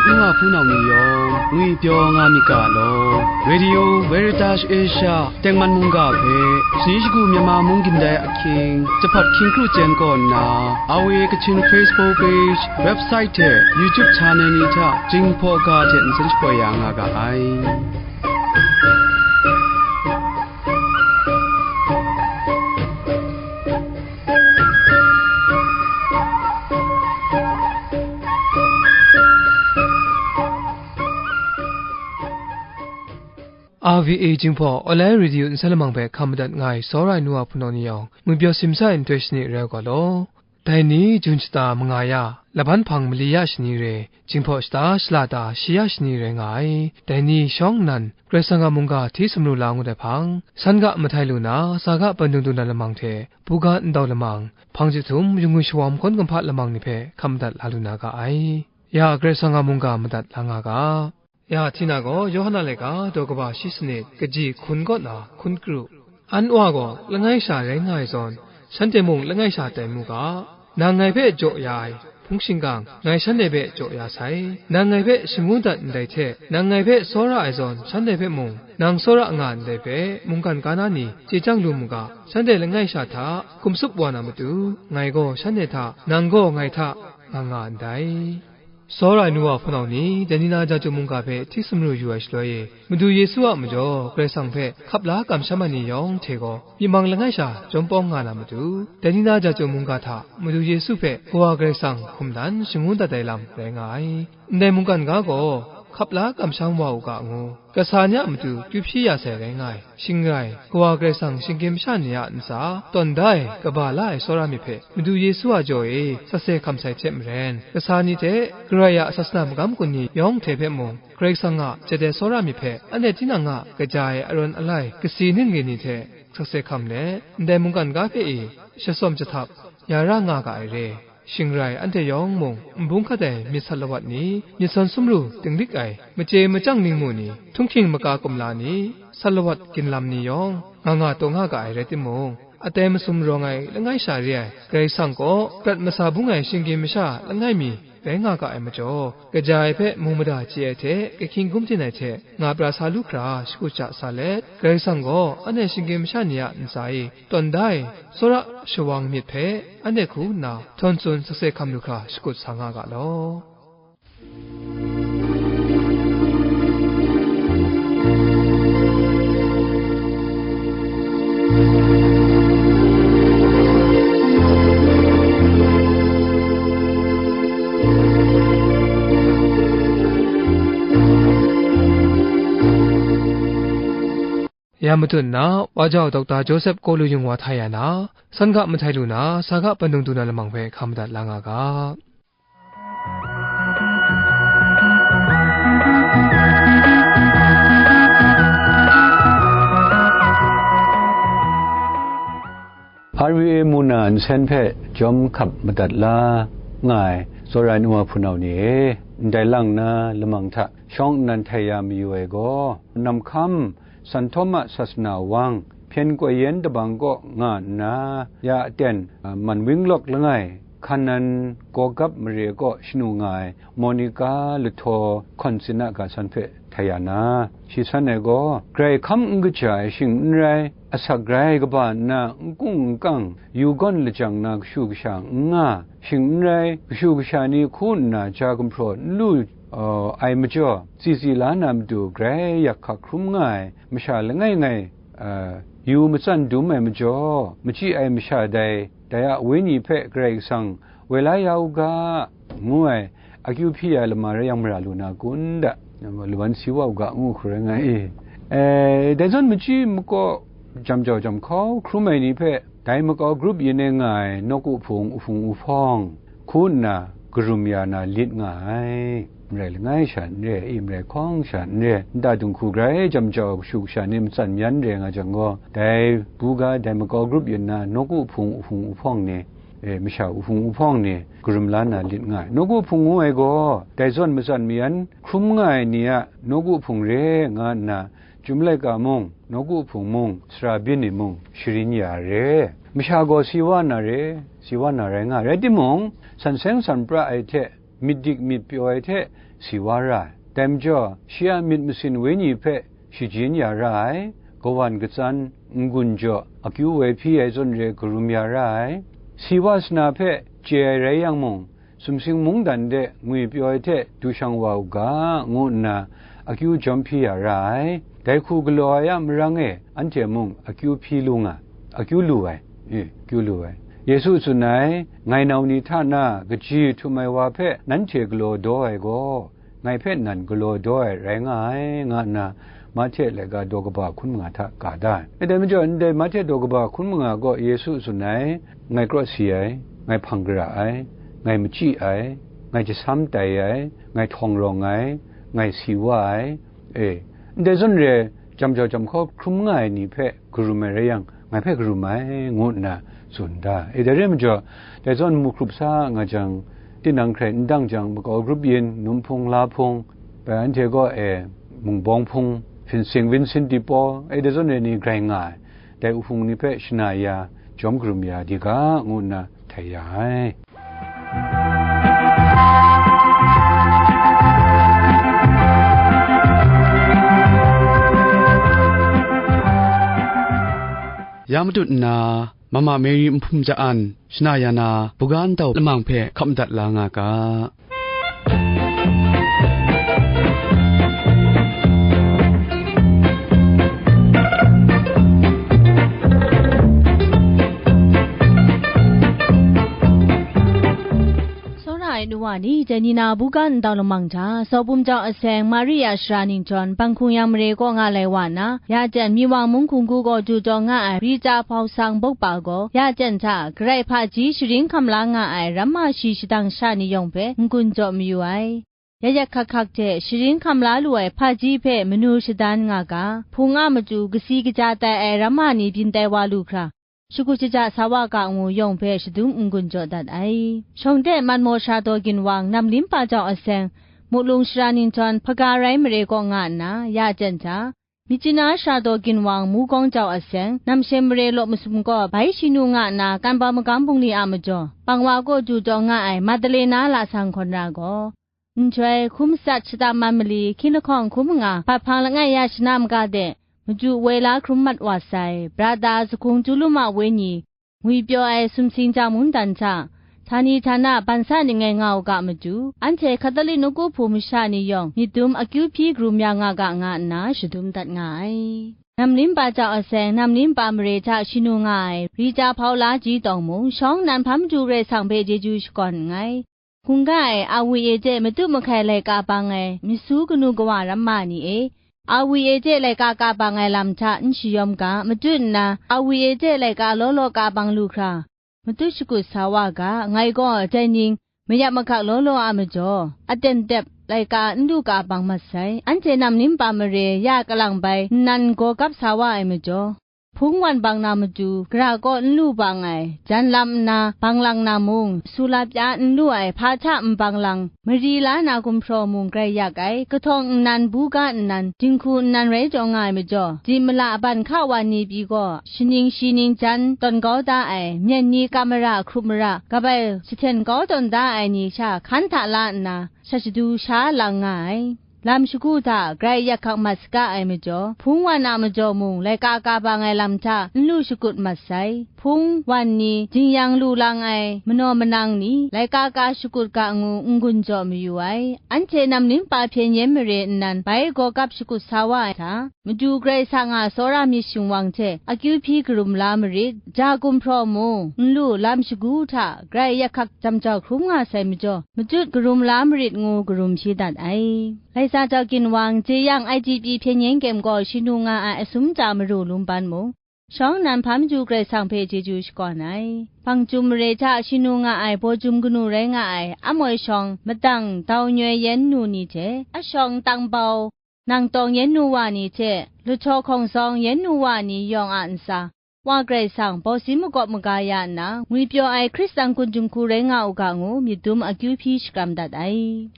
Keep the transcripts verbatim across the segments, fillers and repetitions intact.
N wa hpunau ni yawng ngwi pyaw nga myit ga law, Radio Veritas Asia tengman mungga hpe, shani shagu Myanmar mung gindai ahkying, jahpat hkying kru chyen kaw nna, R V A Kachin Facebook page, website hte YouTube channel ni hta Jinghpaw ga hte nsen shapoi ya nga ga ai. R V A Jinghpaw Online Radio nsen lamang hpe hkam madat nga ai, tsawra ai nu wa hpunau ni yawng, ngwi pyaw simsa ai nhtoi shani rai u ga law. Dai ni, Jun shata manga ya, laban hpang mali ya shani re, Jinghpaw shata shala ta shi ya shani rai nga ai. Dai ni shawng nnan, Karai Kasang a mungga hti sumru la ngut ai hpang, san ga mahtai lu na, sa ga pandung du na lamang hte, buga ndau lamang, hpang jahtum, yu ngwi shawang mahkawn kumhpa lamang ni hpe hkam madat la lu na ga ai. Ya Karai Kasang a mungga madat la nga ga. Ya Htina gaw Yawhan a laika daw kaba shi sanit, kaji hkun kaw na hkun kru. An wa gaw langai sha rai nga ai zawn, shanhte mung langai sha tai mu ga. Nang ngai hpe jaw ya ai hpung shingkang, ngai shanhte hpe jaw ya sai. Nang ngai hpe shangun dat ndai hte, nang ngai hpe tsawra ai zawn, shanhte hpe mung nang tsawra nga ndai hpe, mungkan ga na ni chye chyang lu mu ga. Shanhte langai sha hta hkum tsup wa na matu, ngai gaw shanhte hta, nang gaw ngai hta nga nga ndai. Tsawra ai nu wa hpunau ni, dai ni na Jahtum mungga hpe hti sumru yu ai shaloi e, Madu Yesu a majaw Karai Kasang hpe hkap la kamsham ai ni yawng hte gaw, myi mang langai sha jawm pawng nga na matu, dai ni na Jahtum mungga hta Madu Yesu hpe Kawa Karai Kasang hkum dan shangun dat ai lam rai nga ai. Ndai mungkan ga gaw, hkap la kamsham wa u ga ngu, kasa ni a matu kyu hpyi ya sai rai nga ai. Shing rai, Kawa Karai Kasang shinggyim masha ni a ntsa tawn da ai, kaba la ai tsawra myit hpe, Madu Yesu a jaw e sakse hkam sai hte maren, kasa ni hte Karai a sasana magam kun ni yawng hte hpe mung, Karai Kasang a jat ai tsawra myit hpe, anhte tinang a kaja ai arawn alai kasi ning rin ni hte sakse hkam let, ndai mungkan ga hpe i, shasawm jahtap, ya ra nga ga ai re. Shing rai, anhte yawng mung, nbung hkat ai myit sat lawat ni, myit sawn sumru dinglik ai, machye machyang ningmu ni, htunghking maka kumla ni, sat lawat ginlam ni yawng, nga nga taw nga ga ai rai timung, atai masum rawng ai langai sha re ai Karai Kasang kaw prat masa bung ai shinggyim masha langai mi rai nga ga ai majaw, kaja ai hpe mung mada chye ai hte, kahkying gumdin ai hte, nga pra sa lu hkra shakut sha sa let, Karai Kasang gaw anhte shinggyim masha ni a ntsa e tawn da ai tsawra shawang myit hpe, anhte hku nna htawn tsun sakse hkam lu hkra shakut sa nga ga law. Ya matut nna, wa jau Dokta Joseph Kawlu Yung wa hta ya na, san ga mahtai lu na, sa ga pandung du na lamang hpe hkam madat la nga ga. R V A mu na nsen hpe jawm hkap madat la nga ai, tsawra ai nu wa hpunau ni e, ndai lang na lamang hta shawng nnan htai ya mayu ai gaw, Nam Hkam, San Htawma Sasana Wang, Hpyen Koi Yen Dabang kaw nga nna, ya aten, a, Man Wing Lawk langai, Hkanan Gawgap mare kaw shanu nga ai Monica Lahtaw Hkawn Tsin a ga san hpe htai ya na, shi san ai gaw, Grai hkam n kaja ai shing n rai, asak grai kaba nna n kung n kang, yu gawn lajang na kashu kasha n nga, shing n rai, kashu kasha ni hku nna ja gumhpraw n lu, uh, ai majaw, tsitsi la na matu grai yak hkak hkrum nga ai masha langai ngai, uh, yu matsan dum ai majaw, machyi ai masha dai, dai a wenyi hpe Karai Kasang woi la ya u ga, ngu ai, akyu hpyi ya lama rai yang mara lu na kun da, lawan si wa u ga, ngu hkru rai nga i. E, dai zawn machyi makaw jam jau jam hkau hkrum ai ni hpe, dai makau grup yin e nga ai nawku hpung uhpung uhpawng hku nna karum ya na lit nga ai. Marai langai sha n re, i marai hkawng sha n re, nta dinghku grai jam jau kashu kasha ni matsan myan re nga jang gaw, dai buga dai makau grup yin na nawku hpung uhpung uhpawng ni, e, masha uhpung uhpawng ni karum la na lit nga ai. Nawku hpung ngu ai gaw, dai zawn matsan mayan hkrum nga ai ni a nawku hpung re nga nna, Chyum laika mung, nawku hpung mung, sara byin ni mung, sharin ya re. Masha gaw si wa na re, si wa na rai nga ai. Rai timung, san seng san pra ai hte, myit dik myit pyaw ai hte, si wa ra ai. Dai majaw, shi a myit masin wenyi hpe shajin ya ra ai, kawan katsan, n-gun jaw, akyu woi hpyi ai zawn re karum ya ra ai. Si wa sana hpe chye ai rai yang mung, sumsing mungdan de ngwipyaw ai hte du shang wa u ga, ngu nna akyu jawm hpyi ya ra ai. Dai hku galaw ai a marang e, anhte mung akyu hpyi lu nga, akyu lu ai, e, akyu lu ai. Yesu tsun ai, "Ngai nau ni hta na kaji htum ai wa hpe nanhte galaw daw ai gaw, ngai hpe nan galaw daw ai rai nga ai," nga nna Mahte laika daw kaba hkun manga hta ga da ai. E, dai majaw, ndai Mahte daw kaba hkun manga gaw Yesu tsun ai, "Ngai krawsi ai, ngai hpang gara ai, ngai machyi ai, ngai jasam tai ai, ngai htawng rawng ai, ngai si wa ai, e, ndai zawn re, jam jau jam hkaw hkrum nga ai ni hpe karum ai rai yang, ngai hpe karum ai," ngu nna tsun da. E, dai re majaw, dai zawn mu hkrup sa nga jang, tinang hkrai n dang jang, makau grup yin, num hpung, la hpung, bai anhte gaw e, mungbawng hpung, Vincent, Vincent de Paul, e, dai zawn re ni grai nga ai, dai uhpung ni hpe shana ya, jawm karum ya di ga, ngu nna htai ya ai. Ya matut nna, Mama Mary nhpum ja-an, shana ya na, buga ndau lamang hpe hkap madat la nga ga. Tsawra ai nu wa ni, dai ni na buga ndau lamang hta, Sawbum jau aseng, Maria shara ningjawn, Bang Hkung Yang mare kaw nga lai wa na, ya jan Miwang mung hkunggu gaw du taw nga ai Rita hpau sang bawkpa gaw, ya jan hta garai hpaji sharin hkam la nga ai ramma shi shadang sha ni yawng hpe n-gun jaw mayu ai. Ya yak hkak hkak hte sharin hkam la lu ai hpaji hpe manu shadan nga ga, hpung a matu kasi kaja tai ai ramma ni byin tai wa lu hkra, shagu shaja sa wa ga ngu yawng hpe shadum n-gun jaw dat ai. Shawng de Manmaw Shara Daw Ginwang, Nam Limpa jau aseng, Mutlung shara ningjawn, Hpaga rai mare kaw nga nna, ya jan hta, Myitkyina Shara Daw Ginwang, Mugawng jau aseng, Namshe mare law masum gaw bai shi nu nga nna, Kanbau magam bungli a majaw, Pangwa kaw du taw nga ai Madalena lasang hkawn ra gaw, nhtoi, hku matsat, shata man mali, hkying lahkawng hku manga, bat hpang langai ya shana maga de, madu woi la hkrum mat wa sai, brata, sahkung, chyu lum a wenyi, ngwipyaw ai sumsing ja mungdan hta, htani htana ban sa ning ngai nga u ga matu, anhte Hkatholik nawku hpung masha ni yawng myit dum akyu hpyi karum ya nga ga nga nna shadum dat nga ai. Nam Limpa jau aseng, Nam Limpa mare hta shi nu nga ai Rita hpau la ji tawng mung, shawng nnan hpa madu Karai Kasang hpe chyeju shakawn nngai. Hkungga e, A W A de matu mahkai laika bang ai, myit su kanu kawa ramma ni e, A W A de laika ka bang ai lam hta n shayawm ga, matu nna, A W A de laika law law ka bang lu hkra, matu shakut sa wa ga, ngai gaw dai ning mayap magak law law a majaw, aten tep laika n lu ka bang mat sai. Anhte Nam Limpa mare ya kalang bai nnan gaw gap sa wa ai majaw, hpung wan bang na matu, gara kaw n lu bang ai, jan lam nna bang lang na mung, sula pya n lu ai, hpa hta n bang lang, mari la na gumhpraw mung grai yak ai, kahtawng nnan, buga nnan, dinghku nnan rai taw nga ai majaw, di mala ban hka wan ni pyi gaw, shaning shi ning jan tawn kau da ai, myen ni ka mara, hkrup mara, kabai jahten kau tawn da ai ni sha hkan hta la nna, sha shadu sha lang nga ai. Lam shagu hta grai yak hkak mat saga ai majaw, hpung wan a majaw mung, laika ka bang ai lam hta n lu shakut mat sai. Hpung wan ni, jing-yang lu lang ai manaw manang ni, laika ka shakut ga ngu n-gun jaw mayu ai. Anhte Nam Limpa hpyen yen mare nnan bai gaw gap shakut sa wa ai hta, Madu Karai Kasang a tsawra myit shingwang hte akyu hpyi karum la marit, ja gumhpraw mu, n lu, lam shagu hta grai yak hkak jam jau hkrum nga sai majaw, matut karum la marit ngu karum hpyi dat ai. Laisa jau ginwang, jeyang I D P hpyen yen kyem gaw shi nu nga ai asum ja maru lum ban mung, shawng nnan hpa maju Karai Kasang hpe chyeju shakawn ai. Hpang Jum mare hta shi nu nga ai Baw Jum kanu rai nga ai Amoi shawng madang dau nyoi yen nu ni hte, a shawng tangbau, nang tawng yen nu wa ni hte, lahtaw hkawng zawng yen nu wa ni yawng a ntsa, Wa Karai Kasang bawsin makawp maga ya nna, ngwipyaw ai Hkristan kun jumhku rai nga u ga ngu, myit dum akyu hpyi shakram dat ai.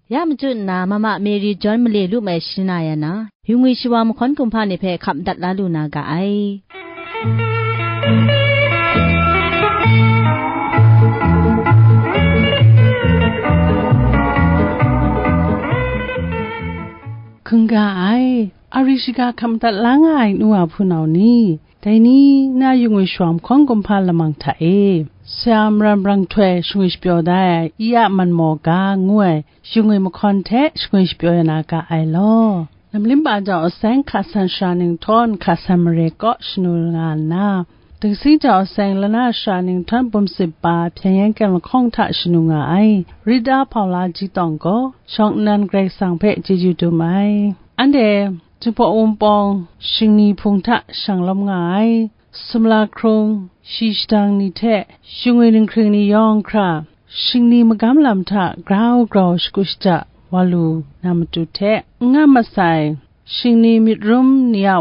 Ya machyu nna, Mama Mary John male lu mai shana ya na, yu ngwi shawa mahkawn kumhpa ni hpe hkap dat la lu na ga ai. Hkungga ai, a ri shiga hkam dat la nga ai nu wa hpunau ni, dai ni na yu ngwi shawa mahkawn kumhpa lamang hta e, Sara Maran Brang Htoi shangwi shapyaw da ai, I a Manmaw Ga ngu ai, yu ngwi mahkawn hte shangwi shapyaw ya na ga ai law. Namlim ba jau aseng hka san shara ninghtawng hka san mare kaw shanu nga nna, Dingsing jau aseng lana shara ninghtawng bum sip pa hpyen yen kyem lahkawng hta shanu nga ai Rita Paula Ji Tawng gaw, shawng nnan Karai Kasang hpe chyeju dum ai. Anhte Jinghpaw Wunpawng shingni hpung hta shang lawm nga ai, sumla hkrung, shi shadang ni hte yu ngwi ninghkring ni yawng hkra, shingni magam lam hta grau grau shakut shaja wa lu na matu hte, n nga masai, shingni myit rum ni a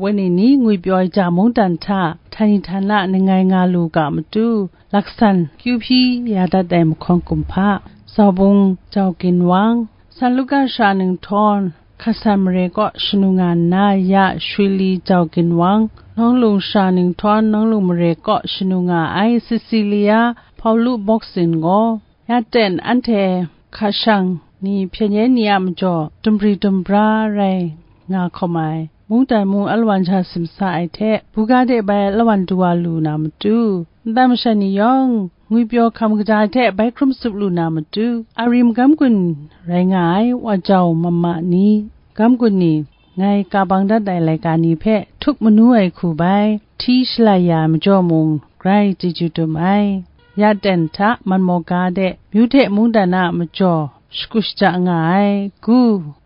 wenyi ni ngwipyaw ai ja mungdan hta, htani htana ningai nga lu ga matu, laksan kyu hpyi ya dat ai mahkawn kumhpa, Zaubung Jau Ginwang, San Luka shara ninghtawng hka san mare kaw shanu nga nna, ya Shwili Jau Ginwang, Nawng Lung shara ninghtawng Nawng Lung mare kaw shanu nga ai Cecilia Hpaulu Boksin gaw, ya ten anhte hka shang ni hpyen yen ni a majaw dumbri dumbra rai nga hkawm ai, mungdan mung alawan sha simsa ai hte, buga de bai alawan du wa lu na matu, nta masha ni yawng ngwipyaw hkam kaja ai hte bai hkrum tsup lu na matu, a ri magam gun rai nga ai wa jau mama ni, magam gun ni, ngai ka bang dat ai laika ni hpe htup manu ai hku bai hti shalai ya ai majaw mung, grai chyeju dum ai. Ya ten hta Manmaw Ga de, Myu hte mungdan a majaw shakut shaja nga ai Gu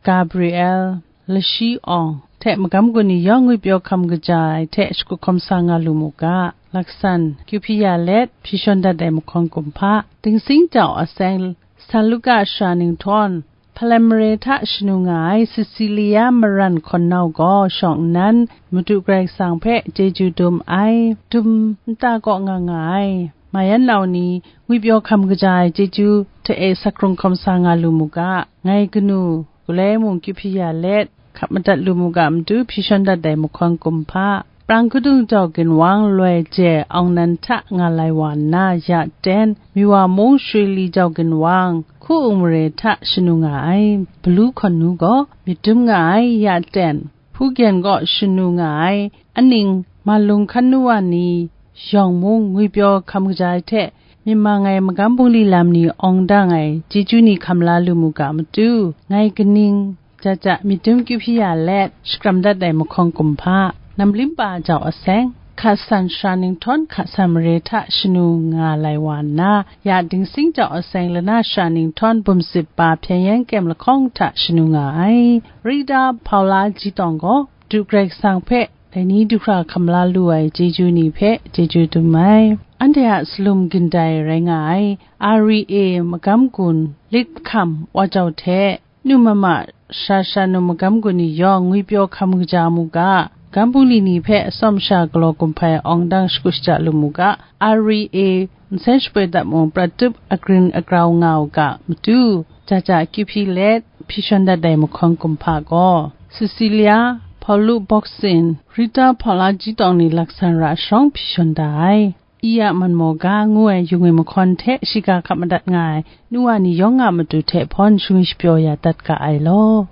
Gabriel, Lashi Awng hte magam gun ni yawng ngwipyaw hkam kaja ai hte shakut hkawm sa nga lu mu ga, laksan kyu hpyi ya let hpyi shawn dat ai mahkawn kumhpa, Dingsing jau aseng San Luka shara ninghtawng Hpalan mare hta shanu nga ai Cecilia Maran Hkawn Nau gaw shawng nnan Madu Karai Kasang hpe chyeju dum ai, dum nta kaw nga nga ai. Mayan nau ni ngwipyaw hkam kaja ai chyeju hta e sakrung hkawm sa nga lu mu ga, ngai kanu galoi mung kyu hpyi ya let, hkap madat lu mu ga matu hpyi shawn dat ai mahkawn kumhpa, Prang Kadung Jau Ginwang loi je awng nan hta nga lai wa nna, ya ten, Miwa mung Shwili Jau Ginwang, Hku-ung mare hta shanu nga ai Balu Hkawn Nu gaw myit dum nga ai, ya ten, Hpugyen gaw shanu nga ai, aning, Malung Hkan Nu wa ni yawng mung ngwipyaw hkam kaja ai hte, myit mang ai magam bungli lam ni awng dang ai chyeju ni hkam la lu mu ga matu, ngai kaning, ja ja myit dum kyu hpyi ya let, shakram dat ai mahkawn kumhpa, Namlim Pa Jau Aseng, hka san shara ninghtawng hka san mare hta shanu nga lai wa nna, ya Dingsing Jau Aseng lana shara ninghtawng bum sip pa hpyen yen kyem lahkawng hta shanu nga ai Rita Paula Ji Tawng gaw, Madu Karai Kasang hpe dai ni du hkra hkam la lu ai chyeju ni hpe chyeju dum ai. Anhte a salum gindai rai nga ai R E A magam gun lit hkam wa jau hte, nu mama sha sha nu magam gun ni yawng ngwipyaw hkam kaja mu ga, magam bungli ni hpe atsawm sha galaw gumhpai awng dang shakut shaja lu mu ga, R E A nsen shapoi dat mung prat tup agrin agrau nga u ga matu, ja ja kyu hpyi let hpyi shawn dat ai mahkawn kumhpa gaw, Cecilia, Hpaulu Boksin, Rita Paula Ji Tawng ni laksan ra shawng hpyi shawn da ai. I a Manmaw Ga ngu ai yu ngwi mahkawn hte shiga hkap madat nga ai nu wa ni yawng a matu hte hpawn shangwi shapyaw ya dat ga ai law.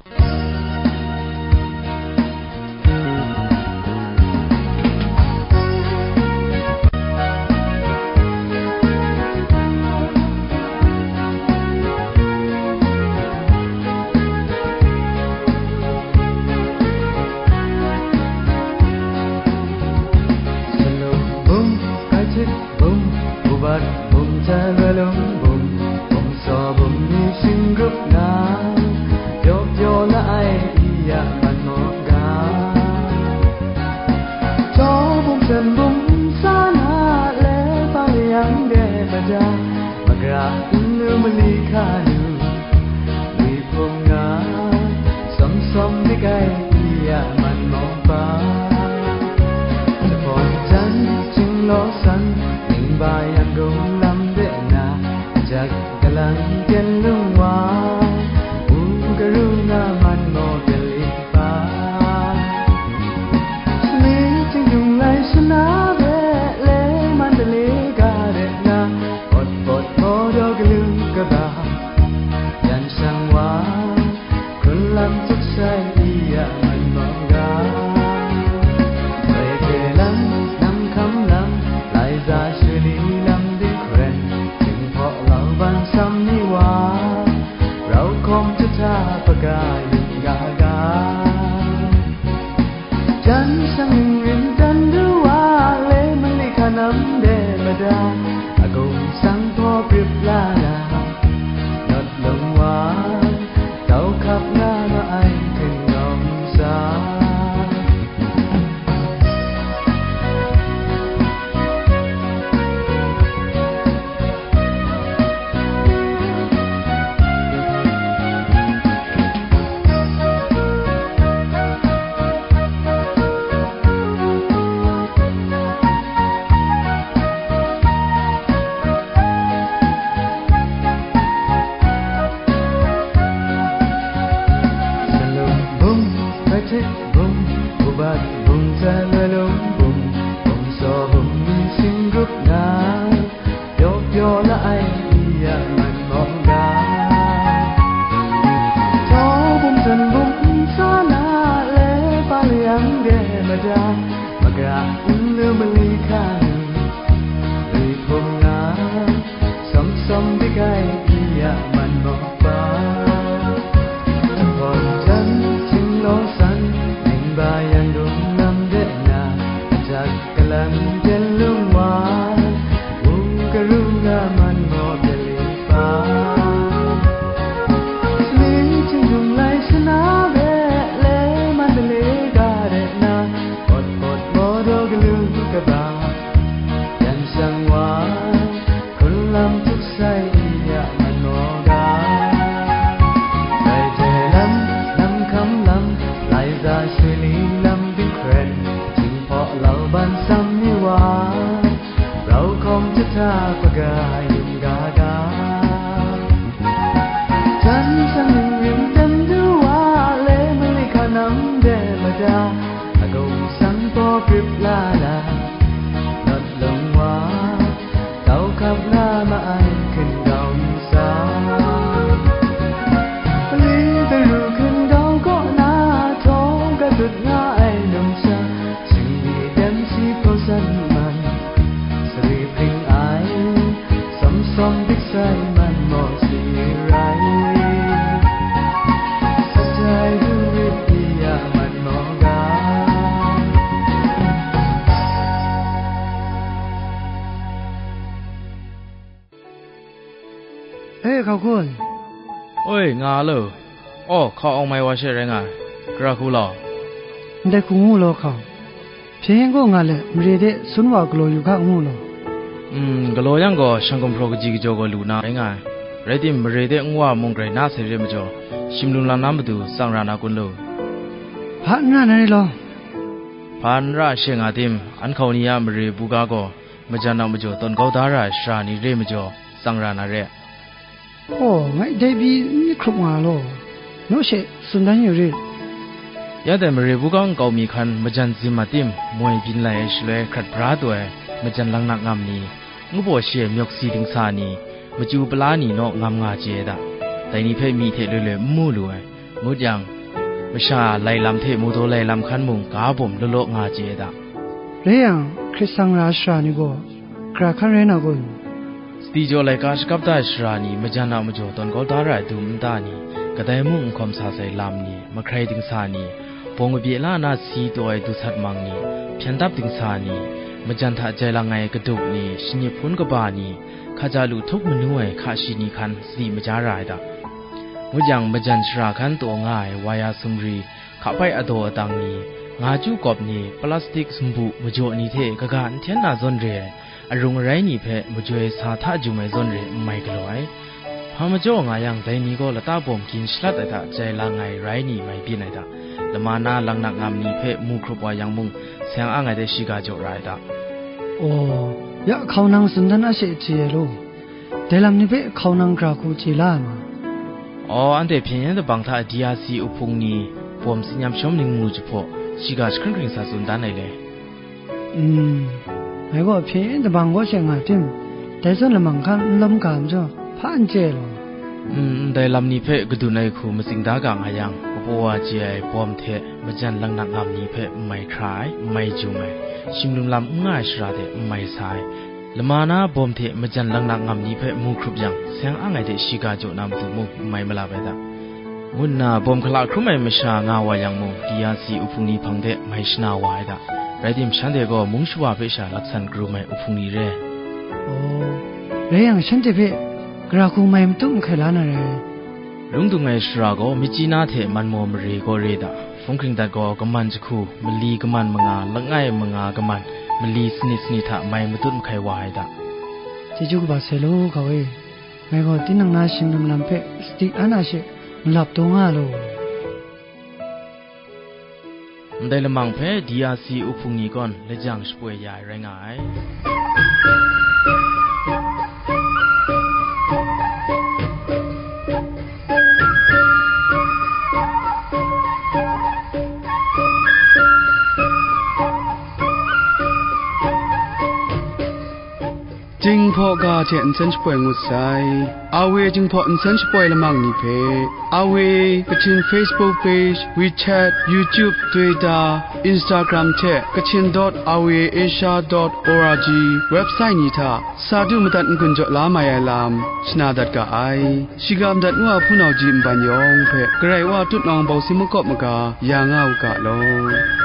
Salum bum, kachit bum, ubat bum, jagalum bum, bum saw bum ni shinggrup na, pyaw pyaw la ai i ya Manmaw Ga. Jaw bum jan bum sa na le pa yang de maja, magra nnu mali hka nu, ngwi hpung nga, sawm sawm dik ai i ya Manmaw Pa. Jahpawn jan, Chinglawsan, Ningba Yanggum lam de na, ajak galang Tyen Lung wa, u karu nga Manmaw Ga lit pa. Shani Jinghtung lai shana Kung sang hpaw grip la la, nawt lung wa, tau hkap nga ma ai hkun gawng sa. Salum bum, Patrick bum, Ubat bum, Salum bum, bum so bum, sing grup na, pyaw pyaw la ai, iya man mawng ga. Thaw bum, san bum, sa na le, pa le yang de ma da, ma ga, n lu ma li hka ni, lui hpung na, Sawm sawm dik ai pyi a man mawk pa. Jahpawt jan, Htinglaw san, Ningba yan dum lam de na, ajak kalan jen lung wa, wu karu ga man mawk de li pa. Sali Htingdung lai sana be le, Mandalay ga de na, pawt pawt maw daw galu kaba. Yan shang wa, hkrun lam htuk sai ya man maw ga. Dai jai lam, lam hkam lam, lai za shwi li lam dinghkren, Jinghpaw lau ban sam ni wa, rau hkawm jahta hpaga yum ga ga. Jan shang ning rim tem du wa, le mali hka nam de mada, agung sang paw grip la la, not long wa, tau hkap la ma ai hkun gau nsa. Pali daru hkun gau kaw na, htawng ka dut nga ai numsha, singli dem si hpaw san man, sari hpring ai, sawm sawm dik sai man maw si rai. Satai du rit di ya man maw ga. E, hkau hku ai. Oi, nga lo. Aw, hkau awng mai wa she rai nga ai. Gara hku law. Ndai hku ngu law hkau. Hpyen yen gaw nga let, mare de sun wa galaw yu hka ngu law. Mm, galaw yang gaw, shang gumhpraw kaji kajaw gaw lu na rai nga ai. Rai tim, mare de nwa mung grai na sai re majaw, shimlum lam na matu tsang ra na kun lu? Hpa n ra na re law. Hpa n ra she nga tim, an hkau ni a mare buga gaw, majan a majaw tawn kau da ra ai sara ni re majaw, tsang ra na re. Aw, ngai dai pyi n myit hkrup nga law, naw she tsun dan yu rit. Ya dai mare buga nkau mi hkan majan zim a tim, moi byin lai ai shaloi hkrat bra taw ai majan langnak ngam ni, ngu baw shi ai myawk si dingsa ni, machyu pala ni naw ngam nga chye ai da. Dai ni hpe myi hte loi loi n mu lu ai. Ngut yang, masha lai lam hte mawdaw lai lam hkan mung ga bawm law law nga chye ai da. Rai yang, hkrit sang ra ai sara ni gaw, gara hkan rai na kun? Sadi jaw laika shakap da ai sara ni, majan a majaw tawn kau da ra ai dum nta ni, kadai mung n hkawm sa sai lam ni, mahkrai dingsa ni, bawng kabye la na si taw ai du sat mang ni, hpyen dap dingsa ni, majan hta jai lang ai kaduk ni, shanyi hpun kaba ni, hkaja lu htup manu ai hka shi ni hkan sadi maja ra ai da. Ngut yang, majan shara hkan taw nga ai waya sumri, hkapai adaw adang ni, nga chyu kawp ni, plastik sumbu majaw ni hte kaga n hten na zawn re ai, arung arai ni hpe majoi sa hta jum ai zawn re n mai galaw ai. Hpa majaw nga yang, dai ni gaw lata bawm gin shalat ai hta jai lang ai rai ni mai byin ai hta, lama na langnak ngam ni hpe mu hkrup wa yang mung, seng ang ai de shiga jaw ra ai hta. Aw, ya hkau nang tsun dan a she chye ai law. Dai lam ni hpe hkau nang gara hku chye la ai ma? Aw, anhte hpyen yen dabang hta D R C uhpung ni, bawm tsin yam shawm ning mu jahpaw, shiga jahkring hkring sa tsun dan ai le. Mm, ngai gaw hpyen yen dabang kaw she nga tim, dai zawn lamang hkan n lawm ga majaw, hpa n chye ai law. Mm, ndai lam ni hpe kadun ai hku matsing da ga nga yang, kapaw wa chye ai bawm hte majan langnak ngam ni hpe n mai hkra ai, n mai jum ai, shimlum lam n nga ai shara de n mai sa ai, lama na bawm hte majan langnak ngam ni hpe mu hkrup yang, seng ang ai de shiga jaw na matu mung n mai malap ai da. Ngu nna bawm hkala hkrum ai masha nga wa yang mung, D R C uhpung ni hpang de mai shana wa ai da. Rai tim, shanhte gaw mung shawa hpe sha laksan karum ai uhpung ni re. Aw, Rai yang, shanhte hpe gara hku mai matut mahkai la na rai. Lung dung ai shara gaw, myit chyi na hte man maw mare gaw re da, hpung hkring dat gaw, kaman jahku, mali kaman manga, langai manga kaman, mali sanit sanit hta mai matut mahkai wa ai da. Chyeju kaba sai law, gau e. Ngai gaw tinang na shinglim lam hpe sadi an a she malap taw nga law. Ndai lamang hpe D R C uhpung ni gawn lajang shapoi ya ai rai nga ai. Jinghpaw ga hte nsen shapoi ngut sai. Awe Jinghpaw nsen shapoi lamang ni hpe, Awe Kachin Facebook page, WeChat, YouTube, Twitter, Instagram hte Kachin dot awe asia dot org website ni hta sa du madat n-gun jaw la mai ai lam shana dat ga ai. Shiga madat ngu a hpunau ji nban yawng hpe Karai Wa tutnawng bawsi makawp maga ya nga u ga law.